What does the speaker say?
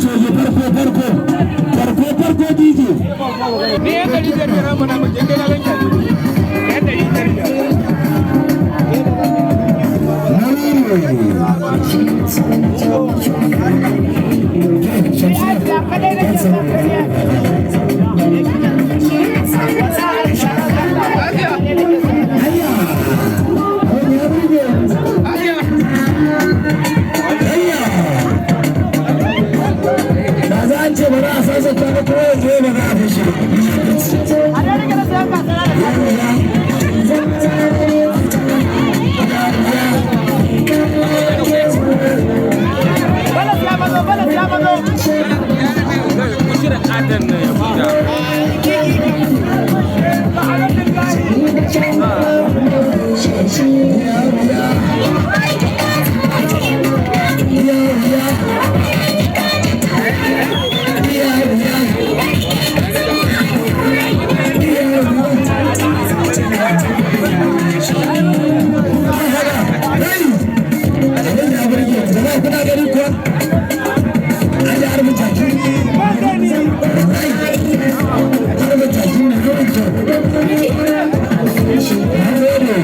Coge, farko farko farko farko, DJ. Ni yan 500 biyar mana mu je kai na ganka. Yan 500 biyar. Hayya, wani ya burge. Hayya, ba za an ce ba za a sasanta ba, kuma yanzu ba za a fashe ba. Ku cire katon nan ya huta. Kuna gani kuwa an yi harbin jaki, harbin jaki ne yawan kyau. Na gode.